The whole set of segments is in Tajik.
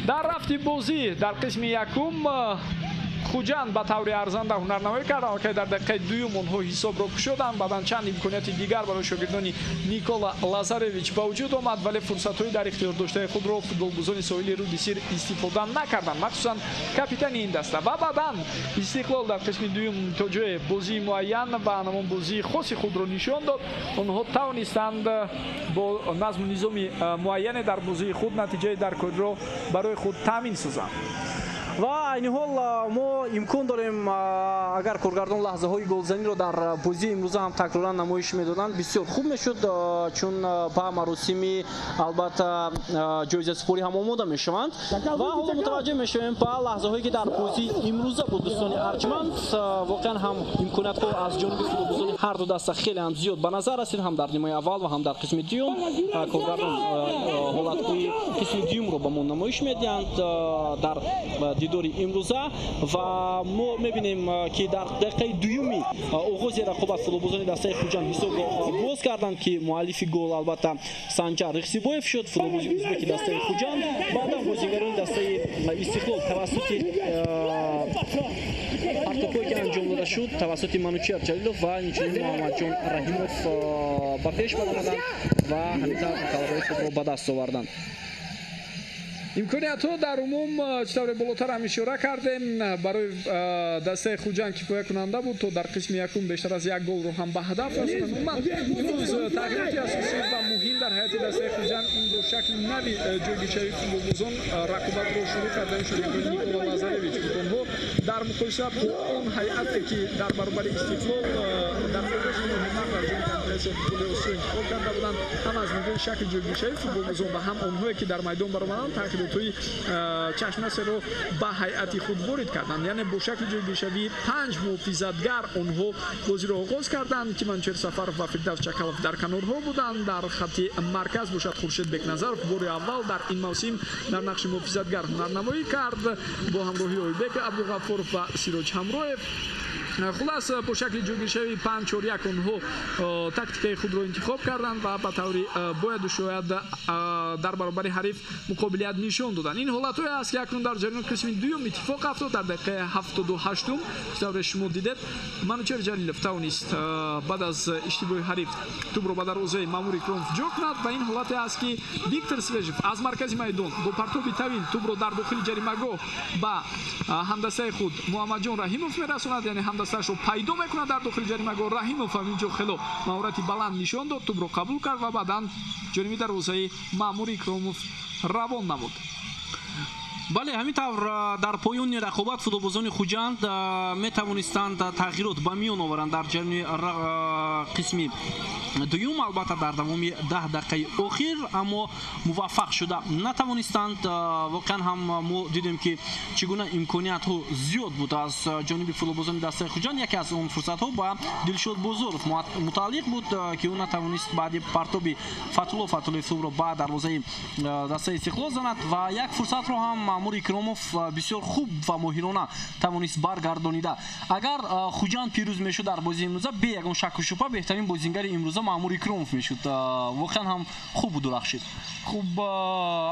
Дар рафти бозӣ дар қисми якум Хуҷанд ба таври арзанда ҳунарнамоӣ кард. Аллакай дар дақиқаи дуюм онҳо ҳисобро кушоданд. Баъдан чанд имконияти дигар барои шогирдони Никола Лазаревич ба вуҷуд омад, вале фурсатҳои дар ихтиёр доштаи худро футболбозони соҳили руди Сир истифода накарданд, махсусан капитани ин даста. Ва баъдан Истиқлол дар қисми дуюм то ҷое бозии муайян ва ҳамон бозии хоси худро нишон дод. Онҳо тавонистанд бо назму низоми муайяне дар бозии худ натиҷаи даркориро барои худ таъмин созанд. Ва айни ҳол мо имкон дорем, агар коргардон лаҳзаҳои голзаниро дар бозии имрӯза ҳам такроран намоиш медоданд, бисёр хуб мешуд, чун ба маросими албатта ҷоизасупорӣ ҳам омода мешаванд. Ва ҳоло мутаваҷҷеҳ мешавем ба лаҳзаҳое ки дар бозии имрӯза буд. Дӯстони арҷманд, воқеан ҳам имкониятҳо аз ҷониби футболбозони ҳар ду даста хеле ҳам зиёд ба назар расид, ҳам дар нимаи аввал ва ҳам дар қисми дуюм. Коргардон ҳолатҳои қисми дуюмро ба мо намоиш медиҳанд дар дидори имрӯза ва мо мебинем, ки дар дақиқаи дуюми оғози рақобат футболбозони дастаи Хуҷанд ҳисобро боз карданд, ки муаллифи гол албатта Санҷар Рихсибоев шуд, футболбози узбеки дастаи Хуҷанд. Баъдан бозигарони дастаи Истиқлол тавассути партопое ки анҷом дода шуд тавассути Манучер Ҷалилов ва инчунин Муҳаммадҷон Раҳимов ба пеш баромаданд ва ҳамин тавр ғалабаи худро ба даст оварданд. Имкониятҳо дар умум, чӣ тавре болотар ҳам ишора кардем, барои дастаи Хуҷанд кифоякунанда буд, то дар қисми якум бештар аз як голро ҳам ба ҳадаф расонанд. Умуман, имрӯз тағйироти асосӣ ва муҳим дар ҳайати дастаи Хуҷанд ин бо шакли нави ҷойгиршавии футболбозон рақобатро шурӯъ кардани шогирдони Никола Лазаревич буд. Онҳо дар муқоиса бо он ҳайате, ки дар баробари Истиқлол дар оғози моҳи март дар Ҷоми Конференсияи футболи Осиё интихоб карда буданд, ҳам аз нигоҳи шакли ҷойгиршавии футболбозон ва ҳам онҳое, ки дар майдон баромаданд, тағйиротҳои чашмрасеро ба ҳайати худ ворид карданд. Яъне бо шакли ҷойгиршавии панҷ муҳофизатгар онҳо бозиро оғоз карданд, ки Манучер Сафаров ва Фирдавс Чакалов дар канорҳо буданд. Дар хатти марказ бошад, Хуршед Бекназаров бори аввал дар ин мавсим дар нақши муҳофизатгар ҳунарнамоӣ кард бо ҳамроҳии Ойбек Абдуғаффоров ва Сироҷ Ҳамроев. Хулас, бо шакли ҷойгиршавии 5-4-1 онҳо тактикаи худро интихоб карданд ва ба таври бояду шояд дар баробари ҳариф муқобилият нишон доданд. Ин ҳолатҳое аст, ки акнун дар ҷараёни қисми дуюм иттифоқ афтод. Дар дақиқаи 78-ум, тавре шумо дидед, Манучер Ҷалилов тавонист баъд аз иштибоҳи ҳариф тӯбро ба дарвозаи Мамур Икромов ҷо кунад. Ва ин ҳолате аст, ки Виктор Свежев аз маркази майдон бо партоби тавил тӯбро дар дохили ҷаримагоҳ ба ҳамдастаи худ Муҳаммадҷон Раҳимов мерасонад, яъне ҳамдастаашро пайдо мекунад дар дохили ҷаримагоҳ. Раҳимов ҳам инҷо хело маҳорати баланд нишон дод, тӯбро қабул кард ва баъдан ҷониби дарвозаи Маъмур Икромов равон намуд. Бале, ҳамин тавр дар поёни рақобат футболбозони Хуҷанд метавонистанд тағйирот ба миён оваранд дар ҷараёни қисми дуюм, албатта дар давоми 10 дақиқаи охир, аммо муваффақ шуда натавонистанд. Воқеан ҳам мо дидем, ки чӣ гуна имкониятҳо зиёд буд аз ҷониби футболбозони дастаи Хуҷанд. Яке аз он фурсатҳо ба Дилшод Бозоров мутааллиқ буд, ки ӯ натавонист баъди партоби Фатулло Фатуллоев тӯбро ба дарвозаи дастаи Истиқлол занад ва як фурсатро ҳам Маъмур Икромов бисёр хуб ва моҳирона тавонист баргардонида. Агар Хуҷанд пирӯз мешуд дар бозии имрӯза, бе ягон шакку шубҳа беҳтарин бозингари имрӯза Маъмур Икромов мешуд. Воқеан ҳам хуб дурахшид. Хуб,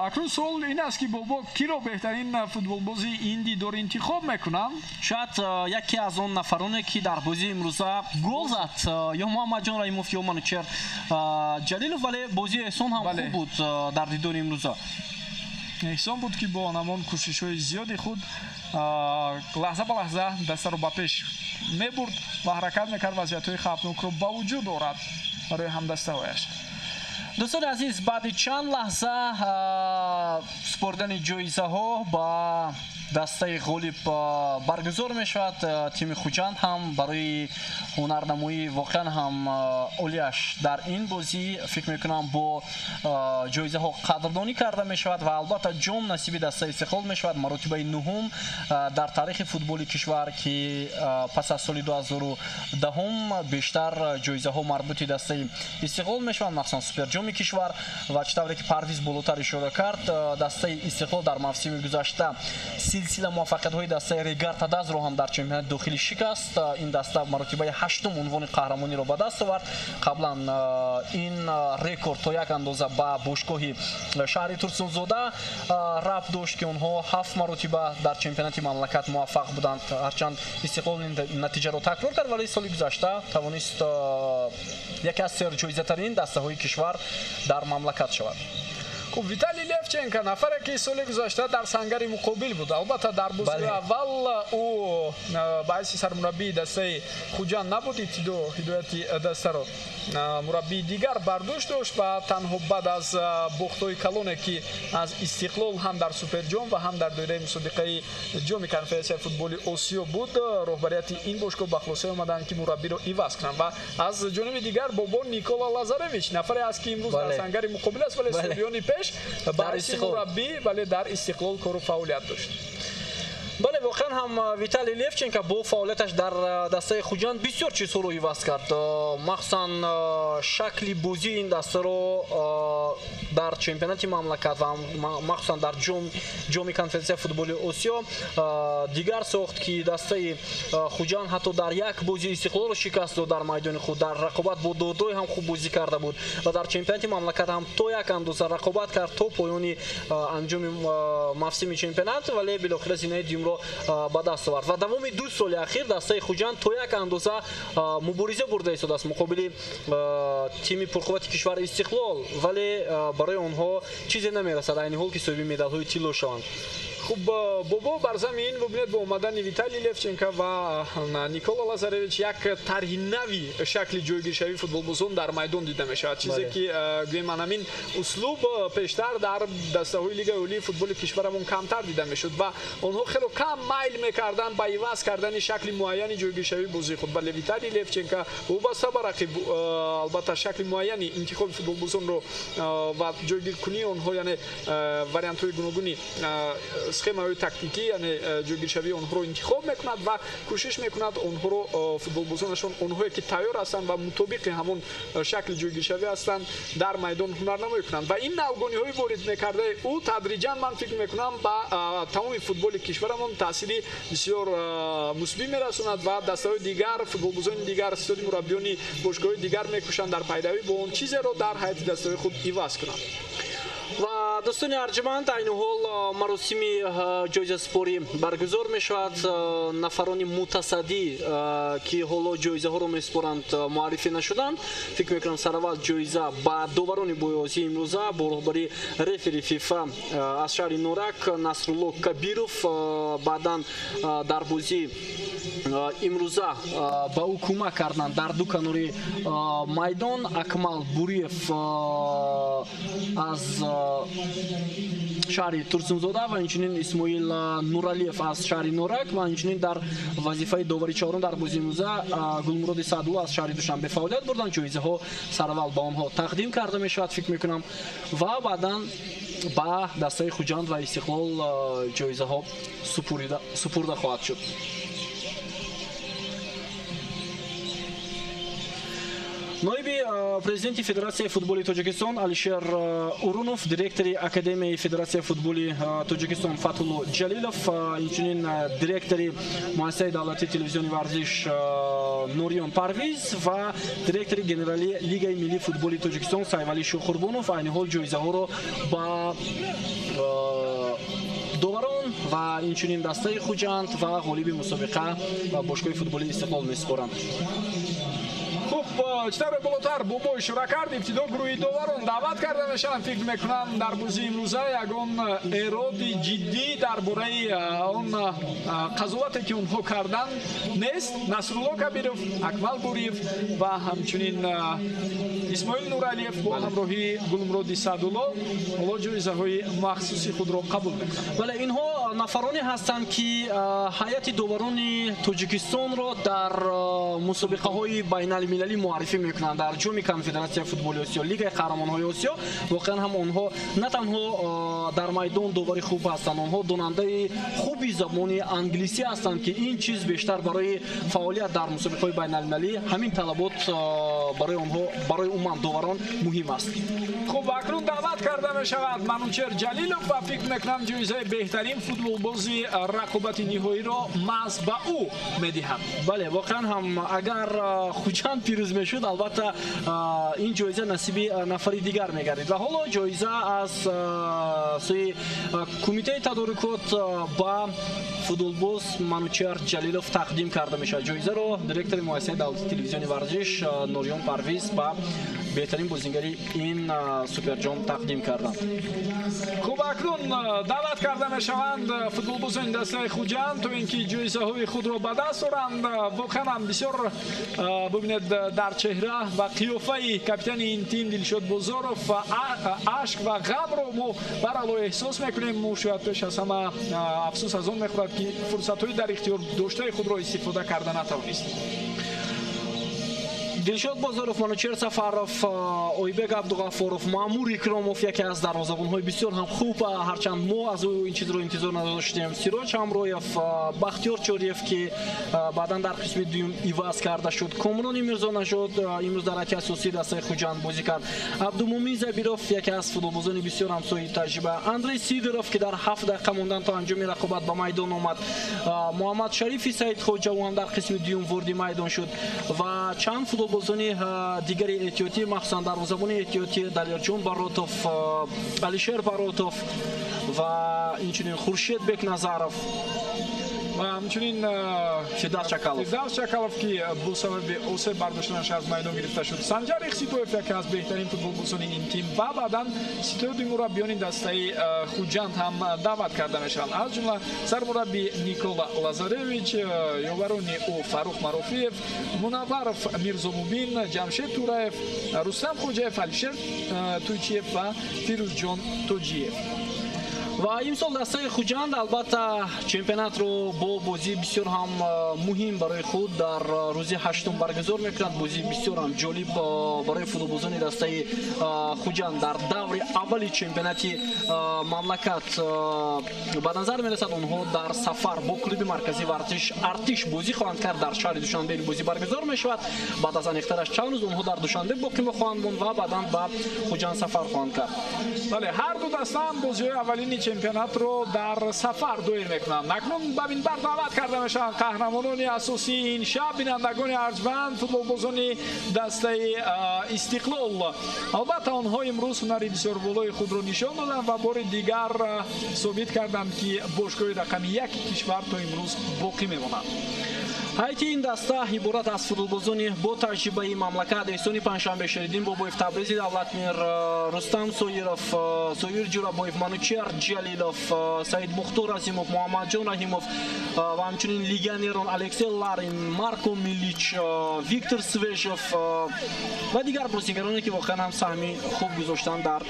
акнун суол ин аст, ки бобо, киро беҳтарин футболбози ин дидор интихоб мекунанд? Шояд яке аз он нафароне, ки дар бозии имрӯза гол зад, ё Муҳаммадҷон Раҳимов, ё Манучер Ҷалилов, вале бозии Эҳсон ҳам хуб буд дар дидори имрӯза. Эҳсон буд, ки бо ҳамон кӯшишҳои зиёди худ лаҳза ба лаҳза дастаро ба пеш мебурд ва ҳаракат мекард вазъиятҳои хавфнокро ба вуҷуд орад барои ҳамдастаҳояш. Дӯстони азиз, баъди чанд лаҳза супоридани ҷоизаҳо ба дастаи ғолиб баргузор мешавад. Тими Хуҷанд ҳам барои ҳунарнамоӣ воқеан ҳам олияш дар ин бозӣ, фикр мекунам, бо ҷоизаҳо қадрдонӣ карда мешавад ва албатта ҷом насиби дастаи Истиқлол мешавад, маротибаи нуҳум дар таърихи футболи кишвар, ки пас аз соли 2010 бештар ҷоизаҳо марбути дастаи Истиқлол мешаванд, махсусан суперҷом. Суперҷоми кишвар ва чӣ тавре ки Парвиз болотар ишора кард, дастаи Истиқлол дар мавсими гузашта силсила муваффақиятҳои дастаи Регар Тадазро ҳам дар чемпионати дохилӣ шикаст. Ин даста маротибаи 8-ум унвони қаҳрамониро ба даст овард. Қаблан ин рекорд то як андоза ба бошгоҳи шаҳри Турсунзода рабт дошт, ки онҳо 7 маротиба дар чемпионати мамлакат муваффақ буданд. Ҳарчанд Истиқлол ин натиҷаро такрор кард, вале соли гузашта тавонист яке аз серҷоизатарин дастаҳои кишвар дар мамлакат шавад. Хуб, Виталий Левченко нафаре ки соли гузашта дар сангари муқобил буд. Албатта дар бозии аввал ӯ ба ҳайси сармураббии дастаи Хуҷанд набуд, ибтидо ҳидояти дастаро мураббии дигар бар дӯш дошт ва танҳо баъд аз бохтҳои калоне ки аз Истиқлол ҳам дар Суперҷом ва ҳам дар доираи мусобиқаи ҷоми конфедератсияи футболи Осиё буд, роҳбарияти ин бошгоҳ ба хулосае омаданд ки мураббиро иваз кунанд. Ва аз ҷониби дигар бобо Никола Лазаревич нафаре аст ки имрӯз дар сангари муқобил аст, вале солиёни пеш ба ҳайси мураббӣ, вале дар Истиқлол кору фаъолият дошт. Бале, воқеан ҳам Виталий Левченко бо фаъолияташ дар дастаи Хуҷанд бисёр чизҳоро иваз кард. Махсусан шакли бозии ин дастаро дар чемпионати мамлакат ва махсусан дар ҷоми конфедератсияи футболи Осиё дигар сохт, ки дастаи Хуҷанд ҳатто дар як бозии Истиқлолро шикаст дод дар майдони худ, дар рақобат бо Додой ҳам хуб бозӣ карда буд ва дар чемпионати мамлакат ҳам то як андоза рақобат кард то поёни анҷоми мавсими чемпионат, вале билохира зинаи дуюмро ба даст овард. Ва давоми 2 соли ахир дастаи Хуҷанд то як андоза мубориза бурда истодааст муқобили тими пурқуввати кишвар Истиқлол, вале барои онҳо чизе намерасад айни ҳол ки соҳиби медалҳои тилло шаванд. Хуб, бобо, бар замин бубинед, бо омадани Виталий Левченко ва Никола Лазаревич як тарҳи нави шакли ҷойгиршавии футболбозон дар майдон дида мешавад. Чизе ки гӯем ҳамин услуб пештар дар дастаҳои Лигаи олии футболи кишварамон камтар дида мешуд ва онҳо хело кам майл мекарданд ба иваз кардани шакли муайяни ҷойгиршавии бозии худ. Вале Виталий Левченко вобаста ба рақиб албатта шакли муайяни интихоби футболбозонро ва ҷойгиркунии онҳо, яъне вариантҳои гуногуни схемаҳои тактикӣ, яъне ҷойгиршавии онҳоро интихоб мекунад ва кӯшиш мекунад онҳоро футболбозонашон, онҳое ки тайёр ҳастанд ва мутобиқи ҳамон шакли ҷойгиршавӣ ҳастанд, дар майдон ҳунарнамоӣ кунанд. Ва ин навгониҳои ворид мекардаи ӯ тадриҷан, ман фикр мекунам, ба тамоми футболи кишварамон таъсири бисёр мусбӣ мерасонад ва дастаҳои дигар, футболбозони дигар, ситоди мураббиёни бошгоҳҳои дигар мекӯшанд дар пайравӣ бо он чизеро дар ҳайати дастаҳои худ иваз кунанд. Ва дӯстони арҷманд, айни ҳол маросими ҷоизасупорӣ баргузор мешавад. Нафарони мутасаддӣ ки ҳоло ҷоизаҳоро месупоранд муаррифӣ нашуданд. Фикр мекунам сараввал ҷоиза ба доварони бозии имрӯза бо роҳбарии рефери ФИФА аз шаҳри Норак Насрулло Кабиров, баъдан дар бозии имрӯза ба ӯ кӯмак карданд дар ду канори майдон Акмал Буриев аз шаҳри Турсунзода ва инчунин Исмоил Нуралиев аз шаҳри Норак ва инчунин дар вазифаи довари чорум дар бозии имрӯза Гулмуроди Саъдулло аз шаҳри Душанбе фаъолият бурданд. Ҷоизаҳо сараввал ба онҳо тақдим карда мешавад, фикр мекунам, ва баъдан ба дастаи Хуҷанд ва Истиқлол ҷоизаҳо супурда хоҳад шуд. Ноиби президенти Федератсияи футболи Тоҷикистон Алишер Урунов, директори Академияи Федератсияи футболи Тоҷикистон Фатҳулло Ҷалилов, инчунин директори муассисаи давлатии телевизиони варзиш Нуриён Парвиз ва директори генералии Лигаи миллии футболи Тоҷикистон Сайвалӣ Шоҳқурбонов айни ҳол ҷоизаҳоро ба доварон ва инчунин дастаи Хуҷанд ва ғолиби мусобиқа ва бошгоҳи футболи Истиқлол месупоранд. Хуб, чӣ тавре болотар бобо ишора кард, ибтидо гурӯҳи доварон даъват карда мешаванд. Фикр мекунам дар бозии имрӯза ягон эроди ҷиддӣ дар бораи он қазовате ки онҳо карданд нест. Насрулло Кабиров, Акмал Буриев ва ҳамчунин Исмоил Нуралиев бо ҳамроҳии Гулмуроди Саъдулло ҳоло ҷоизаҳои махсуси худро қабул мекунанд. Бале, инҳо нафароне ҳастанд ки ҳайати доварони Тоҷикистонро дар мусобиқаҳои байналмилалӣ муаррифӣ мекунанд дар ҷоми конфедератсияи футболи Осиё, Лигаи қаҳрамонҳои Осиё. Воқеан ҳам онҳо на танҳо дар майдон довари хуб ҳастанд, онҳо донандаи донандаи хуби забони англисӣ ҳастанд, ки ин чиз бештар барои фаъолият дар мусобиқаҳои байналмилалӣ ҳамин талабот барои онҳо, барои умуман доварон муҳим аст. Хуб, акнун даъват карда мешавад Манучер Ҷалилов ва фикр мекунам ҷоизаи беҳтарин футболбози рақобати ниҳоиро маҳз ба ӯ медиҳанд. Бале, воқеан ҳам агар Хуҷанд пирӯз мешуд, албатта ин ҷоиза насиби нафари дигар мегардид. Ва ҳоло ҷоиза аз сӯи кумитаи тадорукот ба футболбоз Манучер Ҷалилов тақдим карда мешавад. Ҷоизаро директори муассисаи давлатии телевизиони варзиш Нориён Парвиз ба беҳтарин бозингари ин суперҷом тақдим карданд. Хуб, акнун даъват карда мешаванд футболбозони дастаи Хуҷанд то ин ки ҷоизаҳои худро ба даст оранд. Воқеан ҳам бисёр бубинед, дар чеҳра ва қиёфаи капитани ин тим Дилшод Бозоров ашк ва ғамро мо барало эҳсос мекунем. Ӯ шояд пеш аз ҳама афсӯс аз он мехӯрад, ки фурсатҳои дар ихтиёр доштаи худро истифода карда натавонист. Дилшод Бозоров, Манучер Сафаров, Ойбек Абдуғаффоров, Маъмур Икромов, яке аз дарвозабонҳои бисёр ҳам хуб, ҳарчанд мо аз ӯ ин чизро интизор надоштем, Сироҷ Ҳамроев, Бахтиёр Чориев, ки баъдан дар қисми дуюм иваз карда шуд, Комрони Мирзонажод имрӯз дар ҳайати асосии дастаи Хуҷанд бозӣ кард, Абдумумин Забиров, яке аз футболбозони бисёр ҳам соҳиби таҷриба, Андрей Сидоров, ки дар 7 дақиқа мондан то анҷоми рақобат ба майдон омад, Муҳаммад Шарифи Саидхоҷа, ӯ ҳам дар қисми дуюм ворди майдон шуд ва чанд футболбоз зони дигари эҳтиётӣ, махсусан дарвозабони эҳтиётӣ Далерҷон Баротов, Алишер Баротов ва инчунин Хуршед Бекназаров ва ҳамчунин Фирдавс Чакалов. Фирдавс Чакалов, ки бо сабаби осеб бардоштанаш аз майдон гирифта шуд. Санҷар Ихситоев, яке аз беҳтарин футболбозони ин тим ва баъдан ситоди мураббиёни дастаи Хуҷанд ҳам даъват карда мешаванд, аз ҷумла сармурабби Никола Лазаревич, ёварони ӯ Фаррух Марофиев, Мунавваров Мирзомубин, Ҷамшед Тураев, Рустам Хоҷаев, Алишер Туйчиев ва Фирӯзҷон Тоҷиев. Ва имсол дастаи Хуҷанд албатта чемпионатро бо бозии бисёр ҳам муҳим барои худ дар рӯзи ҳаштум баргузор мекунад. Бозии бисёр ҳам ҷолиб барои футболбозони дастаи Хуҷанд дар даври аввали чемпионати мамлакат ба назар мерасад. Онҳо дар сафар бо клуби марказии варзиш Артиш бозӣ хоҳанд кард. Дар шаҳри Душанбе ин бозӣ баргузор мешавад. Баъд аз аниқтараш чанд рӯз онҳо дар Душанбе боқӣ хоҳанд монд ва баъдан ба Хуҷанд сафар хоҳанд кард. Бале, ҳар ду даста ҳам бозиҳои аввалини чемпионатро дар сафар доир мекунанд. Акнун ба минбар даъват карда мешаванд қаҳрамонони асосии ин шаб, бинандагони арҷманд, футболбозони дастаи Истиқлол. Албатта онҳо имрӯз ҳунари бисёр болои худро нишон доданд ва бори дигар собит карданд, ки бошгоҳи рақами яки кишвар то имрӯз боқӣ мемонад. Ҳайати ин даста иборат аз футболбозони бо таҷрибаи мамлакат: Эҳсони Панҷшанбе, Шериддин Бобоев, Табризи Давлатмир, Рустам Соиров, Соир Ҷурабоев, Манучер Ҷалилов, Саид Мухтор Азимов, Муҳаммадҷон Раҳимов ва ҳамчунин легионерон Алексей Ларин, Марко Милич, Виктор Свежев ва дигар бозигароне, ки воқеан ҳам саҳми хуб гузоштанд дар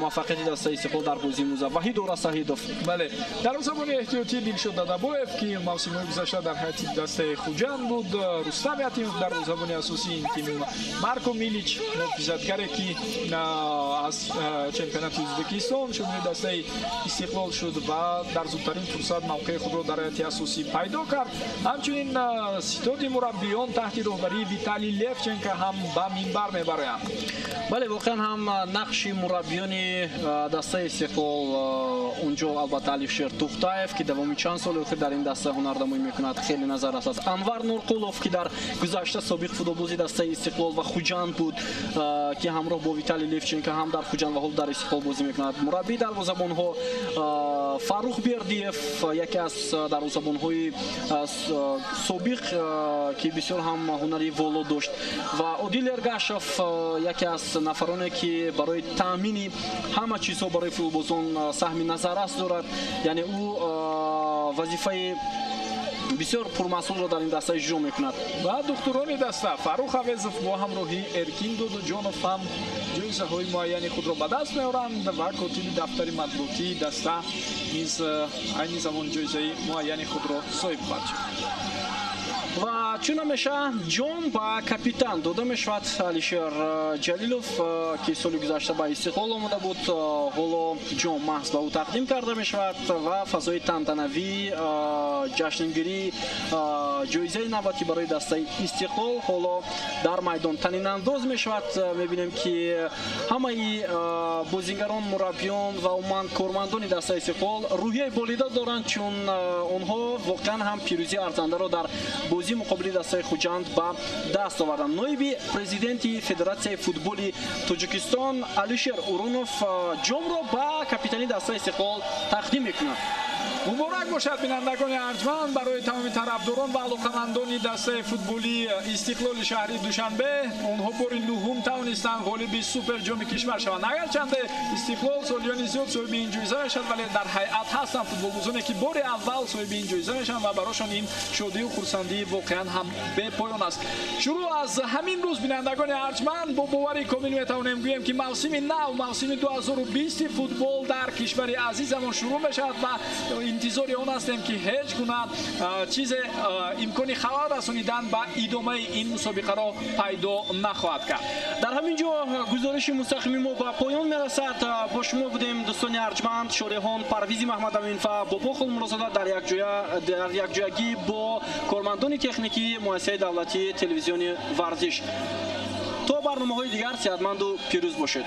муваффақияти дастаи Истиқлол дар бозии имрӯза. Ваҳид Орасаҳидов. Бале, дарвозабони эҳтиётӣ Дилшод Дадабоев, ки мавсимҳои гузашта дар ҳайати дастаи Хуҷанд буд, Рустам Ятимов, дарвозабони асосии ин тим, Марко Милич, муҳофизатгаре, ки аз чемпионати Ӯзбекистон шомили дастаи Истиқлол шуд ва дар зудтарин фурсат мавқеи худро дар ҳайати асосӣ пайдо кард. Ҳамчунин ситоди мураббиён таҳти роҳбарии Виталий Левченко ҳам ба минбар мебароянд. Бале, воқеан ҳам нақши мураббиёни дастаи Истиқлол унҷо албатта Алишер Тухтаев, ки давоми чанд соли охир дар ин даста ҳунарнамоӣ мекунад, хеле назаррас аст. Анвар Нурқулов, ки дар гузашта собиқ футболбози дастаи Истиқлол ва Хуҷанд буд, ки ҳамроҳ бо Виталий Левченко ҳам дар Хуҷанд ва ҳол дар Истиқлол бозӣ мекунад. Мураббии дарвозабонҳо Фаррух Бердиев, яке аз дарвозабонҳои собиқ, ки бисёр ҳам ҳунари воло дошт, ва Одил Эргашев, яке аз нафароне, ки барои таъмини ҳама чизҳо барои футболбозон саҳми назаррас дорад, яъне ӯ вазифаи бисёр пурмасъулро дар ин даста иҷро мекунад. Ва духтурони даста Фаррух Авезов бо ҳамроҳии Эркин Додуҷонов ҳам ҷоизаҳои муайяни худро ба даст меоранд ва котиби дафтари матбуотии даста низ айни замон ҷоизаи муайяни худро соҳиб хоҳад шуд. Ва чун ҳамеша ҷом ба капитан дода мешавад. Алишер Ҷалилов, ки соли гузашта ба Истиқлол омода буд, ҳоло ҷом маҳз ба ӯ тақдим карда мешавад ва фазои тантанавӣ, ҷашнгирӣ, ҷоизаи навбатӣ барои дастаи Истиқлол ҳоло дар майдон танинандоз мешавад. Мебинем, ки ҳамаи бозингарон, мураббиён ва умуман кормандони дастаи Истиқлол рӯҳияи болида доранд, чун онҳо воқеан ҳам пирӯзии арзандаро дар бозии муқобили дастаи Хуҷанд ба даст оварданд. Ноиби президенти Федератсияи футболи Тоҷикистон Алишер Урунов ҷомро ба капитани дастаи Истиқлол тақдим мекунад. Муборак бошад, бинандагони арҷманд, барои тамоми тарафдорон ва алоқамандони дастаи футболии Истиқлоли шаҳри Душанбе. Онҳо бори нуҳум тавонистанд ғолиби суперҷоми кишвар шаванд. Агарчанде Истиқлол солиёни зиёд соҳиби ин ҷоиза мешавад, вале дар ҳайат ҳастанд футболбозоне, ки бори аввал соҳиби ин ҷоиза мешаванд ва барошон ин шодию хурсандӣ воқеан ҳам бепоён аст. Шурӯъ аз ҳамин рӯз, бинандагони арҷманд, бо бовари комил метавонем гӯем, ки мавсими нав, мавсими 2020 футбол дар кишвари азизамон шурӯъ мешавад ва интизори он ҳастем, ки ҳеҷ гуна чизе имкони халал расонидан ба идомаи ин мусобиқаро пайдо нахоҳад кард. Дар ҳамин ҷо гузориши мустақими мо ба поён мерасад. Бо шумо будем, дӯстони арҷманд, шореҳон Парвизи Маҳмадамин ва Бобо Хулмурозода дар якҷоягӣ бо кормандони техникии муассисаи давлатии телевизиони Варзиш. То барномаҳои дигар сеҳатманду пирӯз бошед.